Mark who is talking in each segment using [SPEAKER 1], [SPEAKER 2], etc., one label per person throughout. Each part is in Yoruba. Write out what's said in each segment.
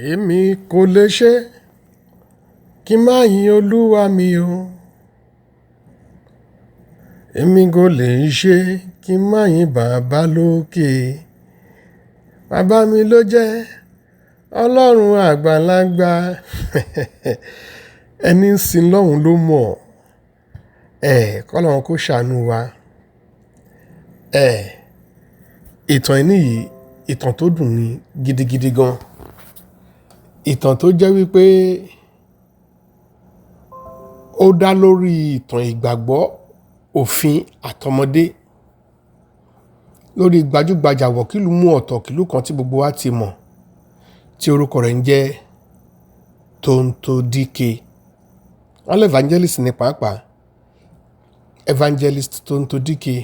[SPEAKER 1] Èmi kò lè ṣe kí n má yin Olúwa mi o. Èmi kò lè ṣe kí n má yin bàbá lókè. Bàbá mi ló jẹ́ Ọlọ́run àgbàlagbà. Ẹni ń sin lọ́hun ló mọ̀. Ẹ̀, kọ́lọ́run kó ṣàánú wa. Ẹ̀, ìtàn ẹni yìí, ìtàn tó dùn ni gidigidi gan. Ìtàn tó jẹ́ wípé ó dá lórí ìtàn ìgbàgbọ́, òfin àtọmọdé. Lórí gbajúgbajà wọ̀kìlú mú ọ̀tọ̀kìlú kan tí gbogbo wa ti mọ̀, tí orúkọ rẹ̀ ń jẹ́ Tonto Dike. Wọ́n lé evangelist ní pàápàá. Evangelist Tonto Dike.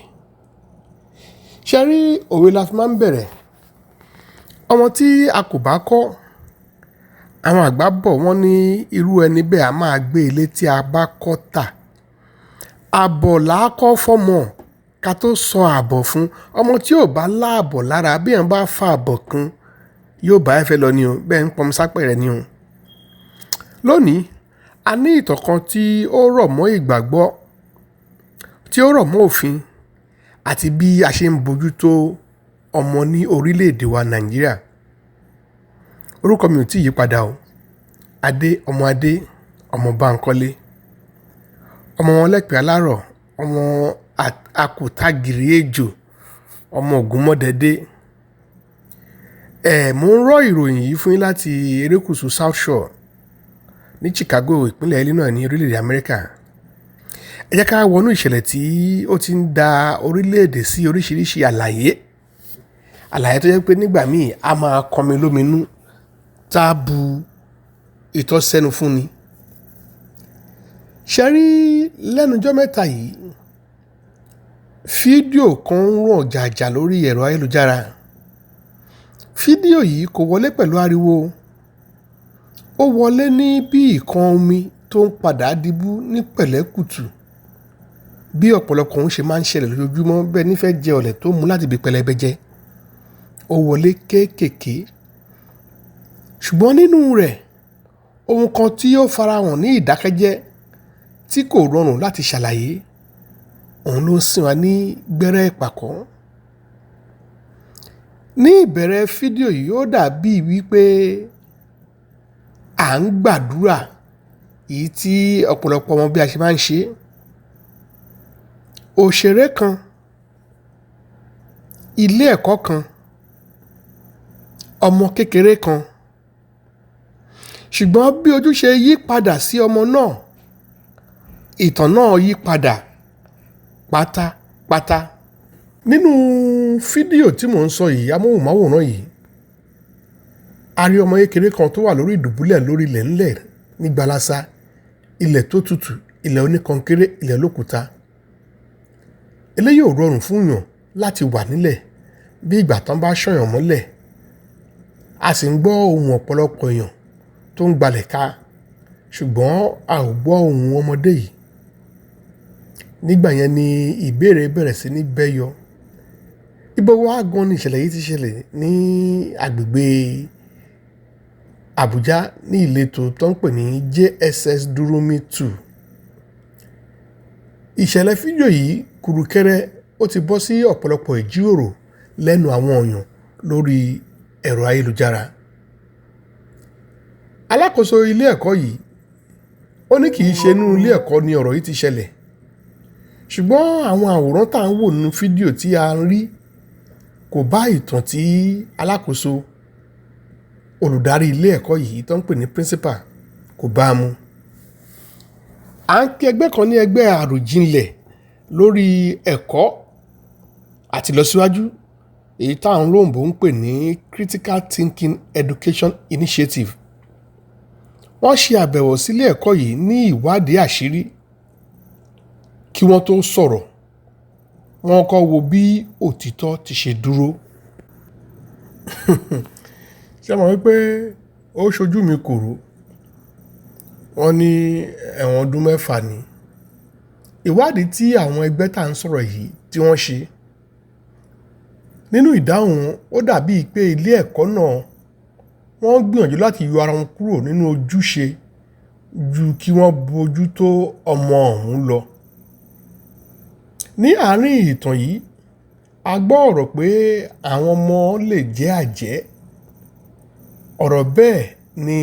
[SPEAKER 1] Ṣé rí, òwe la fi máa ń bẹ̀rẹ̀. Ọmọ tí a kò bá kọ́, àwọn àgbà bọ̀ wọ́n ní irú ẹni bẹ́ẹ̀ a máa gbé ilé tí a bá kọ́ tà. Àbọ̀ là á kọ́ fọ́mọ ká tó sọ àbọ̀ fún. Ọmọ tí ò bá láàbọ̀ lára bí èèyàn bá fa àbọ̀ kún, yóò bá ẹ fẹ́ lọ ni o, bẹ́ẹ̀ ń pọnmi sápẹ̀rẹ̀ ni o. Lónìí, a ní ìtàn kan tí ó rọ̀ mọ́ ìgbàgbọ́, tí ó rọ̀ mọ́ òfin àti bí a ṣe ń bojútó ọmọ ní orílẹ̀-èdè wa Nàìjíríà. Orúkọ mi ò tí ì yípadà o. Adé ọmọ Adé, ọmọ Bánkọ́lé. Ọmọ wọn lẹ́pẹ̀ alárọ̀, ọmọ akùtàgìrì ejò, ọmọ Ògúnmọ́dẹ̀dẹ̀. Ẹ̀, mò ń rọ ìròyìn yìí fún yín láti erékùṣù South Shore ní Chicago, ìpínlẹ̀ Illinois ní orílẹ̀-èdè Amẹ́ríkà. Ẹ jẹ́ ká wọnú ìṣẹ̀lẹ̀ tí ó ti ń da orílẹ̀-èdè sí oríṣiríṣi àlàyé. Àlàyé tó jẹ́ pé nígbà míì a máa kọmi lóminú tá bu ìtọ́ sẹ́nu fún ni. Ṣé rí, lẹ́nu jọ́ mẹ́ta yìí, fídíò kan ń ràn jàjà lórí ẹ̀rọ ayélujára. Fídíò yìí kò wọlé pẹ̀lú ariwo. Ó wọlé ní bí ìkan omi tó ń padà dìbú ní pẹ̀lẹ́kùtù. Bí ọ̀pọ̀lọpọ̀ ohun ṣe máa ń ṣẹlẹ̀ lójoojúmọ́ bẹ́ẹ̀ ní fẹ́ jẹ ọ̀lẹ tó mú láti ibi pẹlẹbẹ jẹ. Ó wọlé kéékèèké. Ṣùgbọ́n nínú rẹ̀, ohun kan tí ó farahàn ní ìdákẹ́jẹ́ tí kò rọrùn láti ṣàlàyé, òun ló ń sin wa ní gbẹ́rẹ́ ìpàkọ́. Ní ìbẹ̀rẹ̀ fídíò yìí, ó dàbí wípé à ń gbàdúrà èyí tí ọ̀pọ̀lọpọ̀ ọmọ bí a ṣe máa ń ṣe. Òṣèré kan, ilé ẹ̀kọ́ kan, ọmọ kékeré kan. Ṣùgbọ́n bí ojú ṣe yí padà sí ọmọ náà, ìtàn náà yí padà pátápátá. Nínú fídíò tí mò ń sọ yìí, amóhùnmáwòrán yìí, a rí ọmọ kékeré kan tó wà lórí ìdùbúlẹ̀ lórí ilẹ̀ ńlẹ̀ ní gbalasa, ilẹ̀ tó tutù, ilẹ̀ oníkankéré, ilẹ̀ olókùúta. Eléyìí ò rọrùn fún èèyàn láti wà nílẹ̀ bí ìgbà tán bá ṣọ̀yàn mọ́lẹ̀. A sì ń gbọ́ ohùn ọ̀pọ̀lọpọ̀ èèyàn tó ń gbalẹ̀ ká, ṣùgbọ́n a ò gbọ́ ohùn ọmọdé yìí. Nígbà yẹn ni ìbéèrè bẹ̀rẹ̀ sí ní bẹ́yọ. Ibo wá gan ni ìṣẹ̀lẹ̀ yìí ti ṣẹlẹ̀ ní agbègbè Abuja ní ìletò tó ń pè ní JSS Durumi 2. Ìṣẹ̀lẹ̀ fídíò yìí kùrukẹ́rẹ́ ó ti bọ́ sí ọ̀pọ̀lọpọ̀ ìjíròrò lẹ́nu àwọn èèyàn lórí ẹ̀rọ ayélujára. Alákòóso ilé ẹ̀kọ́ yìí, ó ní kì í ṣe inú ilé ẹ̀kọ́ ni ọ̀rọ̀ yìí ti ṣẹlẹ̀. Ṣùgbọ́n àwọn àwòrán tá ń wò nínú fídíò tí a ń rí kò bá ìtàn tí alákòóso olùdarí ilé ẹ̀kọ́ yìí tó ń pè ní principal kò bá mu. À ń pe ẹgbẹ́ kan ní ẹgbẹ́ àròjinlẹ̀ lórí ẹ̀kọ́ àti ìlọsíwájú, èyí táwọn olóyìnbo ń pè ní Critical Thinking Education Initiative. Wọ́n ṣe àbẹ̀wò sí ilé ẹ̀kọ́ yìí ní ìwádìí àṣírí kí wọ́n tó sọ̀rọ̀. Wọ́n kọ́ wo bí òtítọ́ ti ṣe dúró. Ṣé ẹ mọ̀ wípé ó ṣojú mi kòró? Wọ́n ní ẹ̀wọ̀n ọdún 6 ni. Ìwádìí tí àwọn ẹgbẹ́ tá ń sọ̀rọ̀ yìí tí wọ́n ṣe. Nínú ìdáhùn wọn, ó dàbí pé ilé ẹ̀kọ́ náà Wọ́n gbìyànjú láti yọ ara wọn kúrò nínú ojúṣe ju kí wọ́n bójú tó ọmọ ọ̀hún lọ. Ní àárín ìtàn yìí, a gbọ́ ọ̀rọ̀ pé àwọn ọmọ lè jẹ́ àjẹ́. Ọ̀rọ̀ bẹ́ẹ̀ ni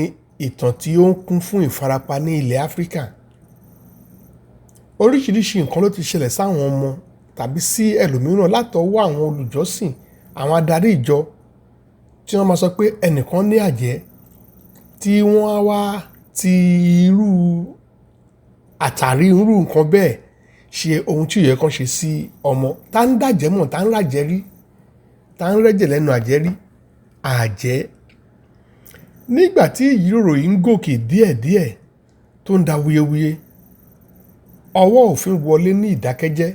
[SPEAKER 1] ìtàn tí ó ń kún fún ìfarapa ní ilẹ̀ Áfíríkà. Oríṣiríṣi nǹkan ló ti ṣẹlẹ̀ sáwọn ọmọ tàbí sí ẹlòmíràn látọwọ́ àwọn olùjọ́sìn, àwọn adarí ìjọ tí wọ́n máa sọ pé ẹnìkan ní àjẹ́, tí wọ́n á wá ti irú àtàrí irú nǹkan bẹ́ẹ̀ ṣe ohun tí ó yẹ kí wọ́n ṣe sí ọmọ. Tá ń dàjẹ́ mọ̀, tá ń ràjẹ́ rí, tá ń rẹ́jẹ̀ lẹ́nu àjẹ́ rí, àjẹ́. Nígbà tí ìjíròrò yìí ń gòkè díẹ̀díẹ̀ tó ń da wuyewuye, ọwọ́ òfin wọlé ní ìdákẹ́jẹ́.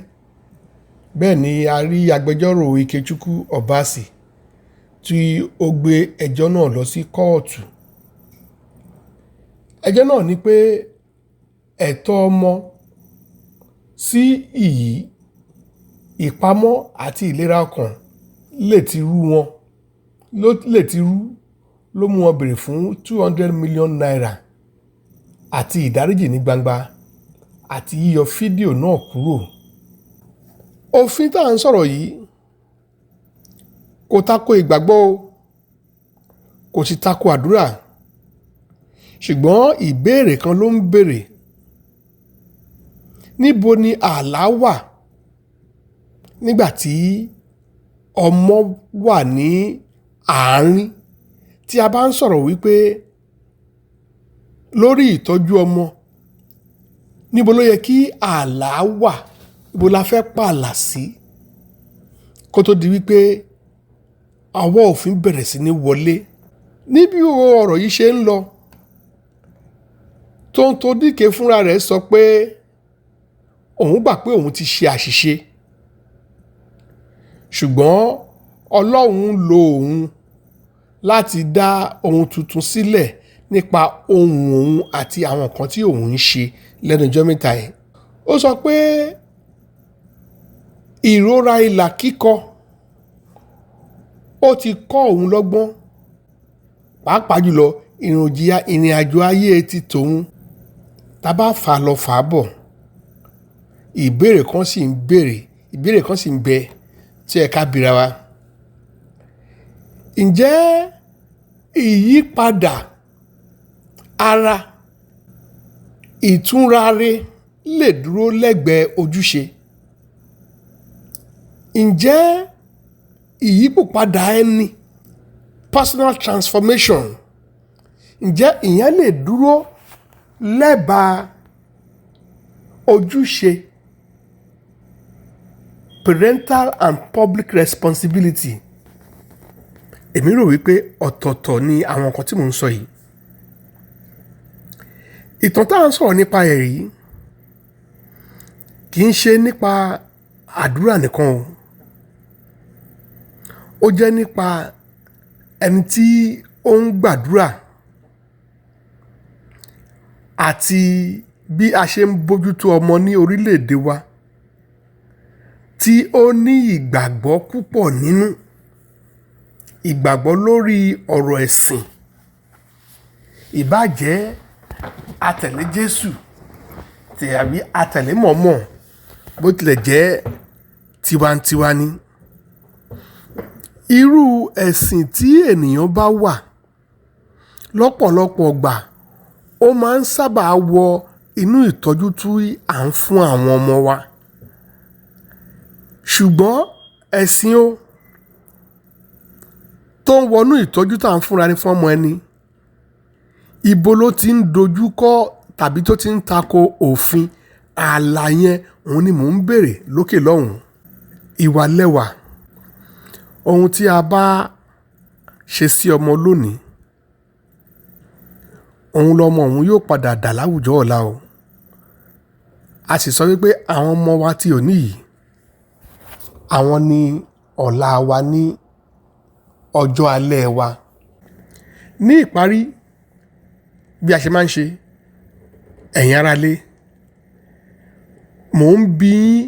[SPEAKER 1] Bẹ́ẹ̀ ni a rí agbẹjọ́rò Ikechukwu Obasi tí ó gbé ẹjọ́ náà lọ sí kóòtù. Ẹjọ́ náà ní pé ẹ̀tọ́ ọmọ sí iyì, ìpamọ́ àti ìlera ọkàn lè ti rú wọn, lè ti rú ló mú wọn béèrè fún ₦200 million àti ìdáríjì ní gbangba àti yíyọ fídíò náà kúrò. Òfin tá à ń sọ̀rọ̀ yìí kò tako ìgbàgbọ́ o, kò sì tako àdúrà. Ṣùgbọ́n ìbéèrè kan ló ń béèrè. Níbo ni ààlà wà nígbà tí ọmọ wà ní àárín tí a bá ń sọ̀rọ̀ wípé lórí ìtọ́jú ọmọ, níbo ló yẹ kí ààlà wà? Níbo la fẹ́ pààlà sí? Kó tó di wípé ọwọ́ òfin bẹ̀rẹ̀ sí ní wọlé. Níbi ọ̀rọ̀ yìí ṣe ń lọ, Tonto Dike fúnra rẹ̀ sọ pé òun gbà pé òun ti ṣe àṣìṣe. Ṣùgbọ́n Ọlọ́run lo òun láti dá ohun tuntun sílẹ̀ nípa ohun òun àti àwọn nǹkan tí òun ń ṣe lẹ́nu ọjọ́ mẹ́ta yìí. Ó sọ pé ìrora ìlà kíkọ ó ti kọ́ òun lọ́gbọ́n, pàápàá jùlọ ìrìn àjò ayé ti tòun. Tá bá fà lọ fà bọ̀, ìbéèrè kan sì ń béèrè, ìbéèrè kan sì ń bẹ tí ẹ ká bira wa. Ǹjẹ́ ìyípadà ara ìtúnrare lè dúró lẹ́gbẹ̀ẹ́ ojúṣe? Ǹjẹ́ ìyípòpadà ẹni, personal transformation, ǹjẹ́ ìyẹn lè dúró lẹ́bàá ojúṣe, parental and public responsibility? Èmi rò wípé ọ̀tọ̀ọ̀tọ̀ ni àwọn nǹkan tí mò ń sọ yìí. Ìtàn tí à ń sọ̀rọ̀ nípa ẹ̀ yìí kì í ṣe nípa àdúrà nìkan o. Ó jẹ́ nípa ẹni tí ó ń gbàdúrà àti bí a ṣe ń bójútó ọmọ ní orílẹ̀-èdè wa tí ó ní ìgbàgbọ́ púpọ̀ nínú ìgbàgbọ́ lórí ọ̀rọ̀ ẹ̀sìn. Ìbá jẹ́ atẹ̀lé Jésù tàbí atẹ̀lé mọ̀ọ́mọ̀, bó tilẹ̀ jẹ́ tiwantiwa ni. Irú ẹ̀sìn tí ènìyàn bá wà lọ́pọ̀lọpọ̀ ìgbà ó máa ń sábà wọ inú ìtọ́jú tí à ń fún àwọn ọmọ wa. Ṣùgbọ́n ẹ̀sìn o tó ń wọnú ìtọ́jú tí à ń fúnra ní fún ọmọ ẹni, ibo ló ti ń dojú kọ tàbí tó ti ń tako òfin? Ààlà yẹn òun ni mò ń béèrè lókè lọ́hùn. Ìwà lẹ́wà. Ohun tí a bá ṣe sí ọmọ lónìí, òun lọmọ òun yóò padà dà láwùjọ ọ̀la o. A sì sọ wípé àwọn ọmọ wa tí òní yìí, àwọn ni ọ̀la wa ní ọjọ́ alẹ́ wa. Ní ìparí, bí a ṣe máa ń ṣe, ẹ̀yin ará ilé, mò ń bi yín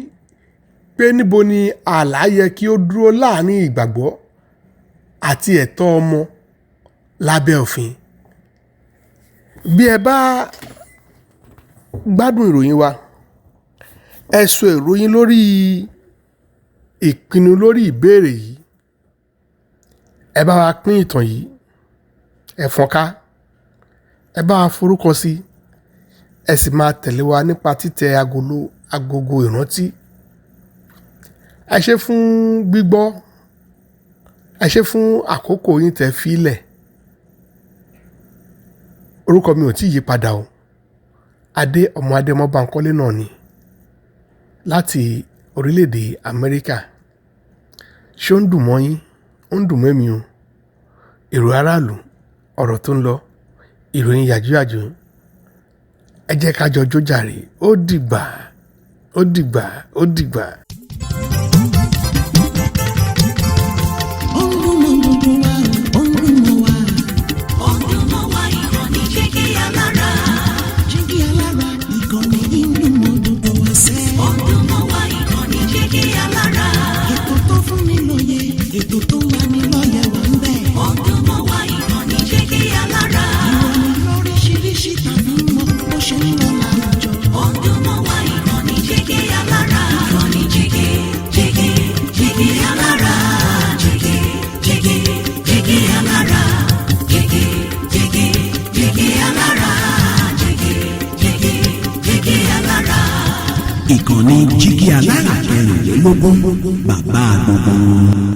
[SPEAKER 1] pé níbo ni ààlà yẹ kí ó dúró láàárín ìgbàgbọ́ àti ẹ̀tọ́ ọmọ Lábẹ́ òfin. Bí ẹ bá gbádùn ìròyìn wa, ẹ sọ èrò yín lórí ìpinnu lórí ìbéèrè yìí. Ẹ bá wa pín ìtàn yìí, ẹ fọ́n ká, ẹ bá wa forúkọ sí, ẹ sì máa tẹ̀lé wa nípa títẹ agolo agogo ìrántí. Ẹ ṣé fún gbígbọ́, ẹ ṣé fún àkókò yín tẹ́ fi lẹ̀. Orúkọ mi ò tí yí padà o. Adé ọmọ Adémọ́ Bánkọ́lé náà ni láti orílẹ̀-èdè Amẹ́ríkà. Ṣé ó ń dùn mọ́ yín? Ó ń dùn mọ́ èmi o. Èrò aráàlú, ọ̀rọ̀ tó ń lọ, ìròyìn yàjóyàjó. Ẹ jẹ́ ká jọ jó jàre. Ó dìgbà, ó dìgbà, ó dìgbà.
[SPEAKER 2] Ó ń dùn mọ́ gbogbo wa, ó ń dùn mọ́ wa.
[SPEAKER 3] Ó ń dùn mọ́ wa, ìkànnì Jígí Alára.
[SPEAKER 2] Jígí Alára, ìkànnì yìí ń dùn mọ́ gbogbo wa sẹ́.
[SPEAKER 3] Ó ń dùn mọ́ wa, ìkànnì Jígí Alára.
[SPEAKER 2] Ètò tó fún ni lóye, ètò tó ń lani lọ́yẹ̀ wà ń bẹ̀.
[SPEAKER 3] Ó ń dùn mọ́ wa, ìkànnì Jígí Alára.
[SPEAKER 2] Ìròyìn lóríṣiríṣi tàbí mọ bó ṣe ń lọ láwùjọ.
[SPEAKER 3] Ó ń dùn mọ́ wa, ìkànnì Jígí Alára. Ìkànnì Jígí, Jígí, Jígí Alára. Jígí, Jígí, Jígí Alára. Jígí, Jígí, Jígí Alára. Jígí, Jígí, Jígí Alára.
[SPEAKER 4] Ìkànnì Jígí Alára 24, bàbá gbogbo wọn.